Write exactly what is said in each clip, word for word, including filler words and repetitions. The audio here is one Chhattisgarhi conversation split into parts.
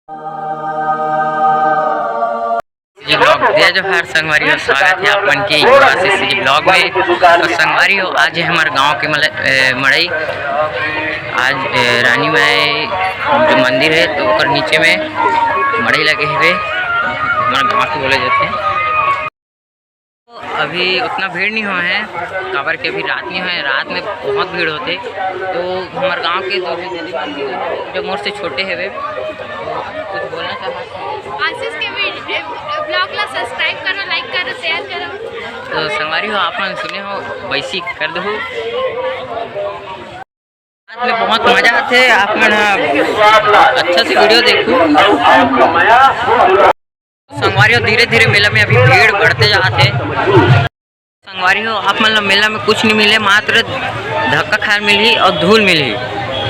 जी लोग, जय जोहार संगवारी हो, स्वागत है आप मन के युवा C C G vlog में। तो संगवारी हो, आज है हमारे गांव के मल-, ए, मड़ई। आज, ए, रानी माई जो मंदिर है, तो ओकर नीचे में मड़ई लगे हुए, हमारे गांव के बोले जाते हैं। अभी उतना भीड़ नहीं हुआ है, काबर के अभी रात नहीं हुआ है, रात में बहुत भीड़ होते। तो हमारे गांव के जो भी दीदी बहन जो मोर से छोटे हवे, कुछ बोलना चाहत हैं? आशीष के वीड-, vlog ला subscribe करो, like करो, share करो। तो संगवारी हो, आप मन सुने हो, वैसी कर दो। रात में बहुत मजा आथे, आप मन ह अच्छा से video देखू। संगवारी हो, धीरे-धीरे मेला में अभी भीड़ बढ़ते जात हे। संगवारी हो, आप मन ल मेला में कुछ नहीं मिले, मात्र धक्का खाए मिलही और धूल मिलही।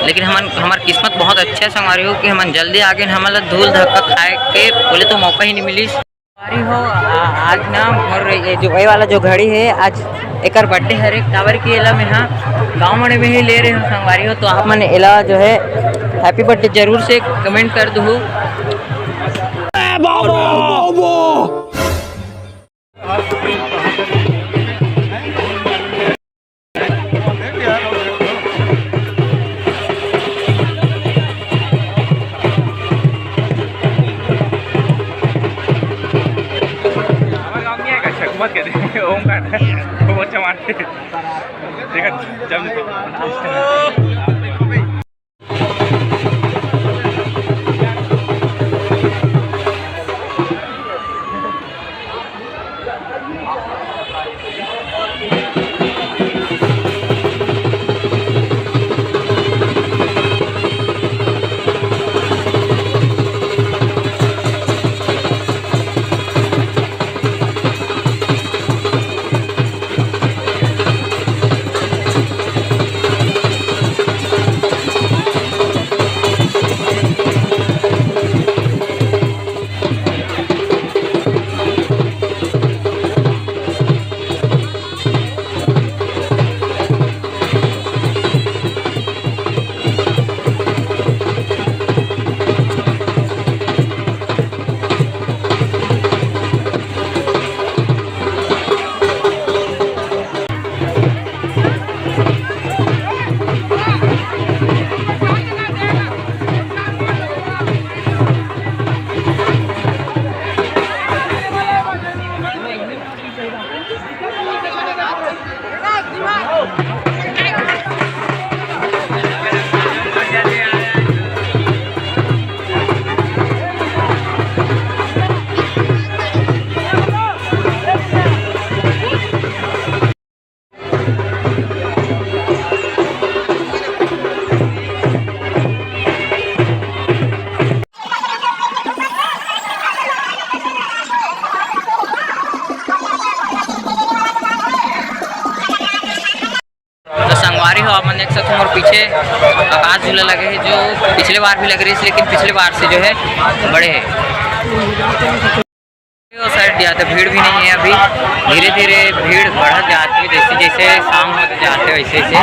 लेकिन हमन, हमर किस्मत बहुत अच्छा है संगवारी हो, कि हमन जल्दी आ गए, हमन ल धूल धक्का खाए के बोले तो मौका ही नहीं मिली। संगवारी हो, आ-, आज ना मोर ये जो, ये वाला जो घड़ी है, आज एकर birthday हरे, काबर कि एला मैं हा गाँव मड़े में ही ले रहे हूँ संगवारी हो। तो आप मन एला जो है happy birthday जरूर से comment कर दू। हमारे गाँव नहीं आएगा, शक मत कर दे। ओमकार, वो अच्छा मार दे। देखा, जब तो संगवारी हो, आप मन देख सकते हो, मोर पीछे आकाश झूला लगे है, जो पिछले बार भी लग रही है, लेकिन पिछले बार से जो है बड़े है। वो side जाते, भीड़ भी नहीं है अभी, धीरे धीरे भीड़ बढ़त जाती है, जैसे जैसे शाम होते जाते वैसे वैसे।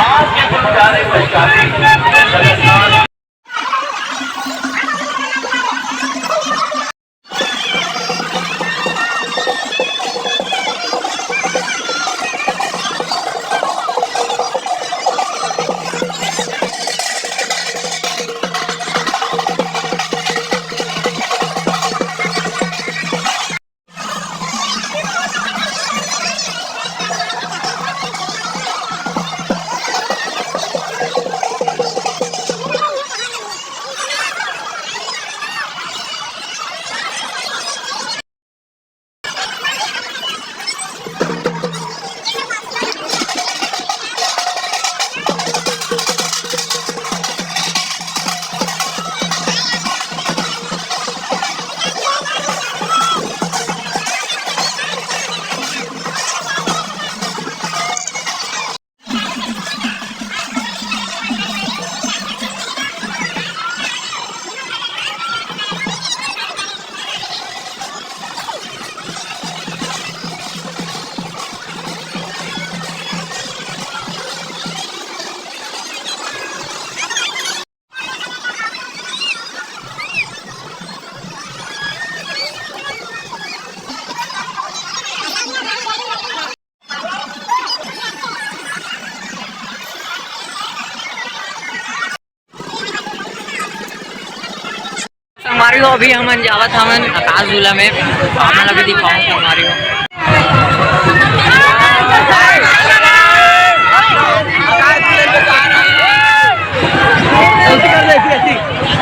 अरे, अभी हमन जावत हमन आकाश झूला में, हमन अभी दिखाऊं संगवारी हो।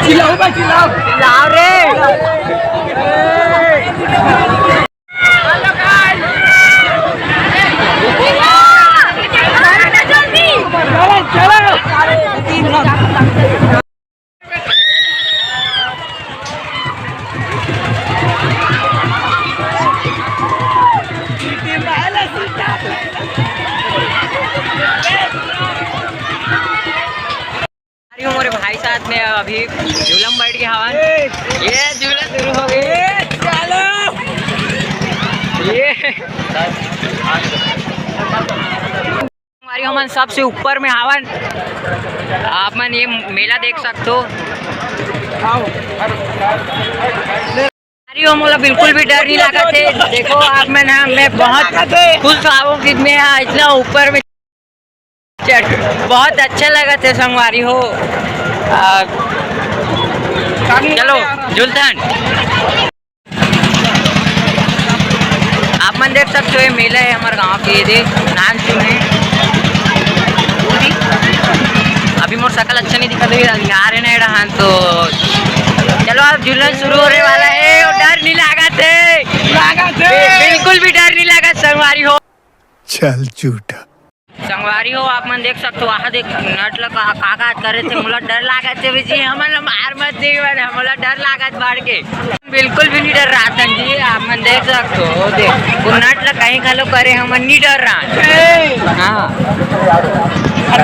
चिल्लाओ भाई, चिल्लाओ। चिल्लाओ रे। अरे, मोरे भाई साथ में अभी झूला में बैठ के हवन। ये झूला शुरू हो गई। ये हमारी हमन सबसे ऊपर में हवन। आप मन ये मेला देख सकते हो। अरे, वो मोला बिल्कुल भी डर नहीं लगा थे। देखो आप मन, हाँ, मैं बहुत खुश हूँ कि मैं यहाँ इतना ऊपर में चढ़, बहुत अच्छा लगा थे संगवारी हो। आ, चलो, झूलथन। आप मन देख सकते हो, ये मेला है हमारे गांव के, ये दे नान सुने। अभी मोर शकल अच्छा नहीं दिखा, तो ये अंधियार है ना एड़ा, हाँ, तो चलो, अब झूलन शुरू होने वाला है और डर नहीं लगा थे। लगा थे। बिल्कुल भी डर नहीं लगा संगवारी हो। चल झूठा। संगवारी हो, आप मन देख सकते हो, वहाँ देख नट ल का, का, का करे थे, मोला डर लागत हे जी, हमन ल मार मत दे, मोला डर लागत बाढ़ के। बिल्कुल भी नहीं डर रहा था जी, आप मन देख सकते हो, देख, वो नट ल कहीं घलो करे, हमन नहीं डर रहा। हाँ,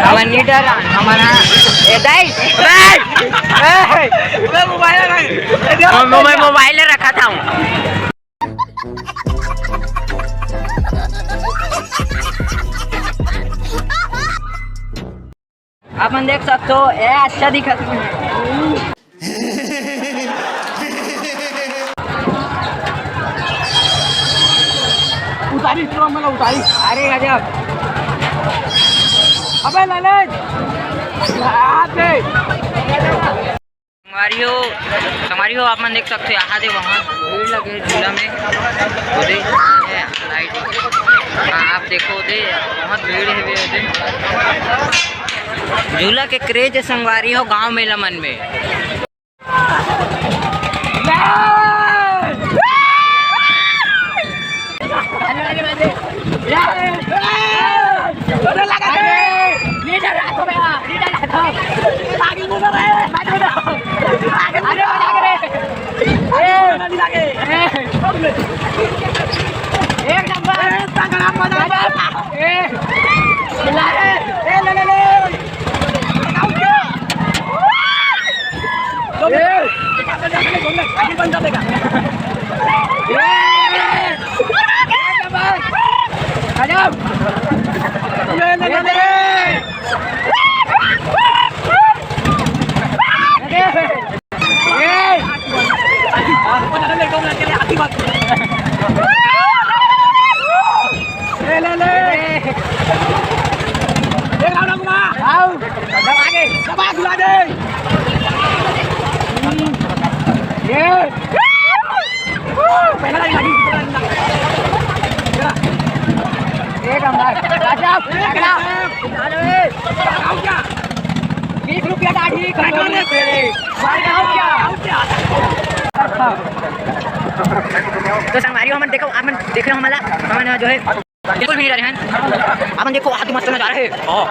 हमन नहीं डर रहा, हमन, हाँ। ए, दाई, दाई, ए, मोबाइल रखा था। आप मन देख सकते हो, ए अच्छा दिखत हे। उतारी, पूरा मतलब उतारी। अरे गजब। अबे लालच। आ दे। संगवारी हो, संगवारी हो, आप मन देख सकते हो, यहाँ दे बहुत भीड़ लगे झूला में। वो दे, ये लाइट। हाँ, आप देखो दे, बहुत भीड़ है बे, दे। झूला के क्रेज है संगवारी हो, गांव मेला मन में। एक नंबर। ए, तगड़ा मजा आ गया। ए, ले, ले, ले। ले, ले, ले। एक round घुमा। आओ। दबा दे। दबा, घुमा दे। ये। पहला लाइन लगी, दूसरा लाइन लगा। एक नंबर। राजा, पकड़ा। आओ क्या? बीस रुपया दाढ़ी, काटो रे। भाई, आओ क्या? आओ क्या? तो संगवारी हो, हमन देखो, आप मन देख रहे हो हमला, हमन जो है बिल्कुल भी नहीं डरे हैं। अपन देखो, आज मस्त नजारा है। हाँ।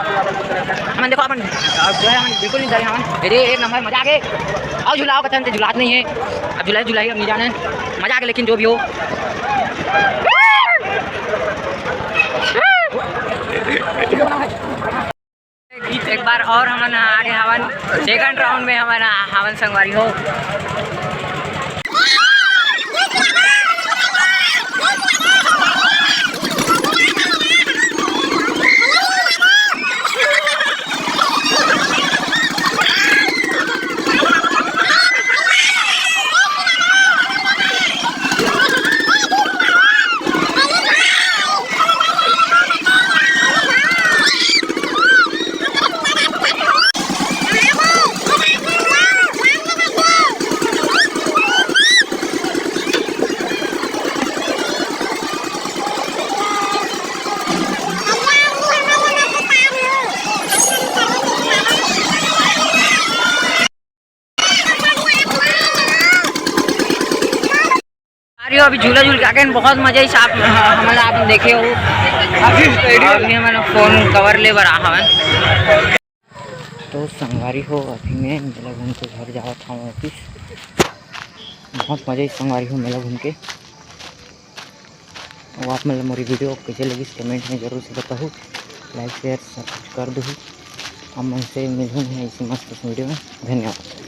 अपन देखो, अपन जो है, अपन बिल्कुल नहीं डरे हैं। अरे, एक नंबर, मजा आ गए। आओ झुलाओ, कसम से झुलात नहीं है। अब झुलाई, झुलाई, अब नहीं जाना है। मजा आ गया, लेकिन जो भी हो। एक बार और हमन आगे हवन, second round में हमन, हवन संगवारी हो। अभी झूला झूल के आके बहुत मजा ही साफ हमला आप देखे हो। अभी हमन फोन कवर ले बर आ हवन। तो संगवारी हो, अभी मैं मेला घूम के घर जावत हूँ वापिस। बहुत मजा ही संगवारी हो मेला घूम के। अउ आप मन ल मोरी वीडियो कइसे लगिस, कमेंट में जरूर से बताहू। लाइक, शेयर, सब्सक्राइब कर दूहू। हम मन से मिलहू नहीं ऐसे मस्त वीडियो में। धन्यवाद।